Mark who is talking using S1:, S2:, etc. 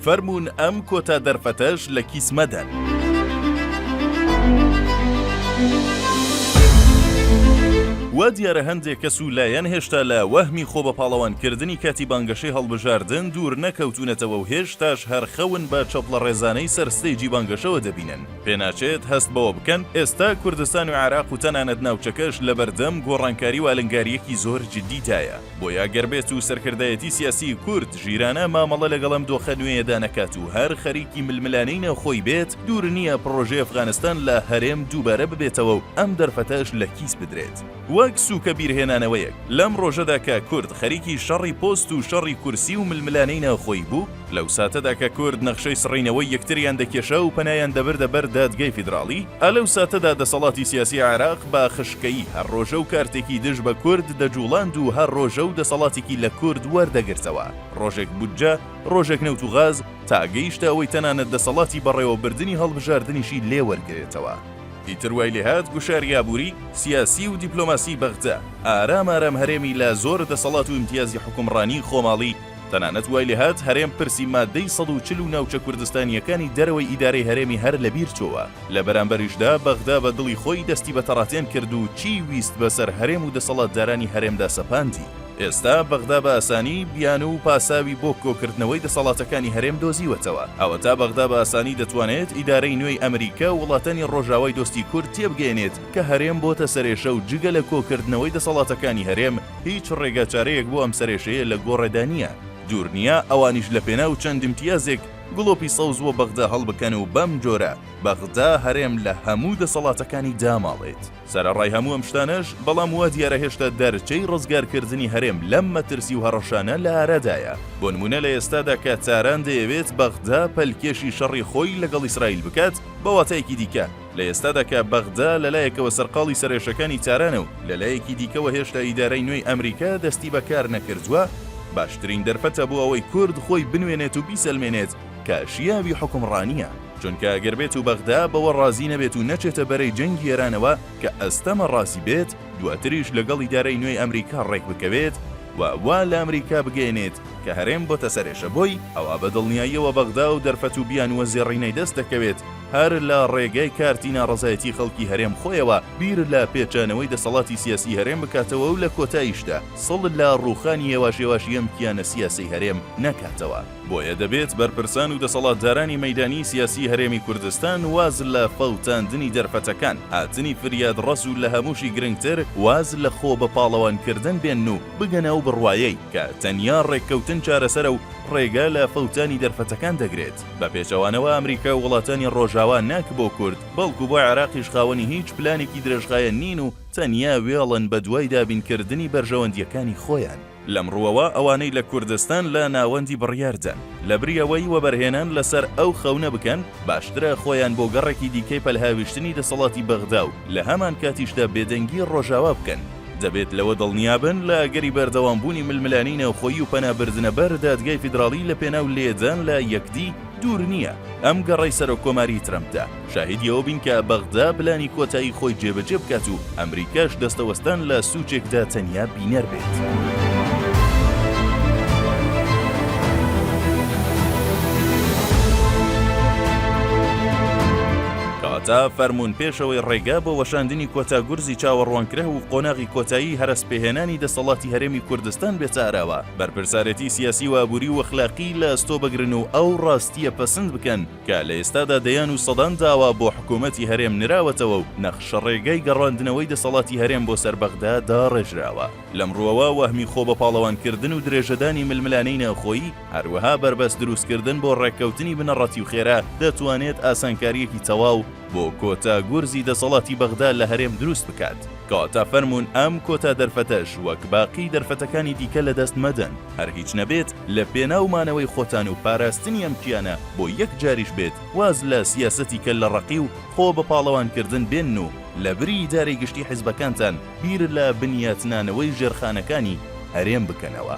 S1: فەرموون ئەم کۆتا دەرفەتەش لە کیس مەدەن. وا دیارە هەندێک کەس و لایەن هێشتا لە وەهمی خۆ بە پاڵەوان کردنی کاتی بانگەشەی هەڵبژاردن دوور نەکەوتوونەتەوە و هێشتاش هەر خەون بە چەپڵەڕێزانەی سەر ستەیجی بانگەشەوە دەبینن. پێناچێت هەست بەوە بکەن ئێستا کوردستان و عێراق و تەنانەت ناوچەکەش لەبەردەم گۆڕانکاری و ئالنگارییەکی زۆر جددیدایە. بۆیە گەر بێت و سەرکردایەتی سیاسیی کورد ژیرانە مامەڵە لەگەڵ ئەم دۆخە نوێیەدا نەکات و هەر خەریکی ململانێی ناوخۆی بێت، دوور نییە پڕۆژەی ئەفغانستان لە هەرێم دووبارە ببێتەوە و ئەم دەرفەتەش لە کیس بدرێت. وەک سووکە بیرهێنانەوەیەک، لەم ڕۆژەدا کە کورد خەریکی شەڕی پۆست و شەڕی کورسی و ململانێی ناوخۆیی بوو، لەو ساتەدا کە کورد نەخشەی سڕینەوەی یەکتریان دەکێشا و پەنایان دەبردە بەر دادگای فیدراڵی، ئا لەو ساتەدا دەسەڵاتی سیاسی عێراق بە خشکەیی هەر ڕۆژە و کارتێکی دژ بە کورد دەجوڵاند و هەر ڕۆژە و دەسەڵاتێکی لە کورد وەردەگرتەوە، ڕۆژێک بودجە، ڕۆژێک نەوت و غاز، تا گەیشتە ئەوەی تەنانەت دەسەڵاتی بەڕێوەبردنی هەڵبژاردنیشی لێ وەرگرێتەوە. ئیتر وای لێهات گوشاری ئابووری، سیاسی و دیپلۆماسی بەغدا ئارام ئارام هەرێمی لە زۆر دەسەڵات و ئیمتیازی حوکمڕانی خۆماڵی، تەنانەت وای لێهات هەرێم پرسی مادەی 140 و ناوچە کوردستانییەکانی دەرەوەی ئیدارەی هەرێمی هەر لەبیر چۆوە. لە بەرامبەریشدا بەغدا بە دڵی خۆی دەستی بە تەڕاتێن کرد و چی ویست بەسەر هەرێم و دەسەڵاتدارانی هەرێمدا سەپاندی. ئێستا بەغدا بە ئاسانی بیانوو و پاساوی بۆ کۆکردنەوەی دەسەڵاتەکانی هەرێم دۆزیوەتەوە. ئەوەتا بەغدا بە ئاسانی دەتوانێت ئیدارەی نوێی ئەمریکا و وڵاتانی ڕۆژاوای دۆستی کورد تێبگەیەنێت کە هەرێم بۆتە سەرێشە و جگە لە کۆکردنەوەی دەسەڵاتەکانی هەرێم هیچ ڕێگاچارەیەک بۆ ئەم سەرێشەیە لە گۆڕێدا نییە. دوور نییە ئەوانیش لە پێناو چەند ئیمتیازێک گڵۆپی سەوز بۆ بەغدا هەڵبکەن و بەم جۆرە بەغدا هەرێم لە هەموو دەسەڵاتەکانی داماڵێت. سەرەڕای هەموو ئەم شتانەش، بەڵام وا دیارە هێشتا دەرچەی ڕزگارکردنی هەرێم لەم مەترسی و هەڕەشانە لە ئارادایە. بۆ نموونە لە ئێستادا کە تاران دەیەوێت بەغدا پەلکێشی شەڕی خۆی لەگەڵ ئیسرائیل بکات، بە واتایەکی دیکە لە ئێستادا کە بەغدا لە لایەکەوە سەرقاڵی سەرئێشەکانی تارانە و لە لایەکی دیکەوە هێشتا ئیدارەی نوێی ئەمریکا دەستی بە کار نەکردووە، باشترین دەرفەتە بۆ ئەوەی کورد خۆی بنوێنێت و بیسەلمێنێت کە شیاوی حوکمڕانییە. چونکە ئەگەر بێت و بەغدا بەوە ڕازی نەبێت و نەچێتە بەرەی جەنگی ئێرانەوە کە ئەستەمە ڕازی بێت، دواتریش لەگەڵ ئیدارەی نوێی ئەمریکا ڕێکبکەوێت و وا لە ئەمریکا بگەیەنێت کە هەرێم بۆتە سەرئێشە بۆی، ئەوا بە دڵنیاییەوە بەغدا و دەرفەت و بیانووە زێڕینەی دەست دەکەوێت هەر لە ڕێگای کارتی ناڕەزایەتی خەڵکی هەرێم خۆیەوە بیر لە پێچانەوەی دەسەڵاتی سیاسی هەرێم بکاتەوە و لە کۆتاییشدا سڵ لە ڕووخانی هێواش هێواشی ئەم کیانە سیاسەی هەرێم نەکاتەوە. بۆیە دەبێت بەرپرسان و دەسەڵاتدارانی مەیدانی سیاسی هەرێمی کوردستان واز لە فەوتاندنی دەرفەتەکان، هاتنی فریادڕەس و لە هەمووشی گرنگتر واز لە خۆ بە پاڵەوانکردن بێنن و بگەنە ئەو بڕوایەی کە تەنیا ڕێککەوتن چارەسەرە و ڕێگا لە فەوتانی دەرفەتەکان دەگرێت. بە پێچەوانەوە ئەمریکا و وڵاتانی ڕۆژاوا نەک بۆ کورد بەڵکو بۆ عێراقیش خاوەنی هیچ پلانێکی درێژخایەن نین و تەنیا وێڵن بە دوای دابینکردنی بەرژەوەندییەکانی خۆیان. لەم ڕووەوە ئەوانەی لە کوردستان لە ناوەندی بڕیاردان، لەبری ئەوەی وەبەرهێنان لەسەر ئەو خەونە بکەن، باشترە خۆیان بۆ گەڕێکی دیکەی پەلهاویشتنی دەسەڵاتی بەغدا و لە هەمانکاتیشدا بێدەنگی ڕۆژاوا بکەن. دەبێت لەوە دڵنیابن لە ئەگەری بەردەوامبوونی ململانێی ناوخۆیی و پەنابردنە بەر دادگای فیدراڵی لە پێناو لێدان لە یەکدی دوور نییە ئەم گەڕەی سەرۆککۆماریی ترەمپدا شاهیدی ئەوە بین کە بەغدا پلانی کۆتایی خۆی جێبەجێ بکات و ئەمریکاش دەستەوەستان لە سوچێکدا تەنیا بینەر بێت. کەواتە فەرموون پێشەوەی ڕێگا بۆ وەشاندنی کۆتا گورزی چاوەڕوانکراو و قۆناغی کۆتایی هەرەسپێهێنانی دەسەڵاتی هەرێمی کوردستان بێتە ئاراوە، بەرپرسارێتی سیاسی و ئابووری و ئەخلاقی لە ئەستۆ بگرن و ئەو ڕاستییە پەسند بکەن کە لە ئێستادا دەیان و سەدان داوا بۆ حکوومەتی هەرێم نراوەتەوە و نەخشەڕێگای گەڕاندنەوەی دەسەڵاتی هەرێم بۆ سەر بەغدا داڕێژراوە. لەم ڕووەوە وەهمی خۆ بە پاڵەوانکردن و درێژەدانی ململانێی ناوخۆیی، هەروەها بەربەست دروستکردن بۆ ڕێککەوتنی بنەڕەتی و خێرا دەتوانێت ئاسانکارییەکی تەواو بۆ کۆتا گورزی دەسەڵاتی بەغدا لە هەرێم دروست بکات. کەواتە فەرموون ئەم کۆتا دەرفەتەش وەک باقی دەرفەتەکانی دیکە لەدەست مەدەن، هەر هیچ نەبێت لە پێناو مانەوەی خۆتان و پاراستنی ئەم کیانە بۆ یەک جاریش بێت واز لە سیاسەتی کەللەڕەقی و خۆ بە پاڵەوانکردن بێنن و لەبری ئیدارەی گشتی حیزبەکانتان بیر لە بنیاتنانەوەی ژێرخانەکانی هەرێم بکەنەوە.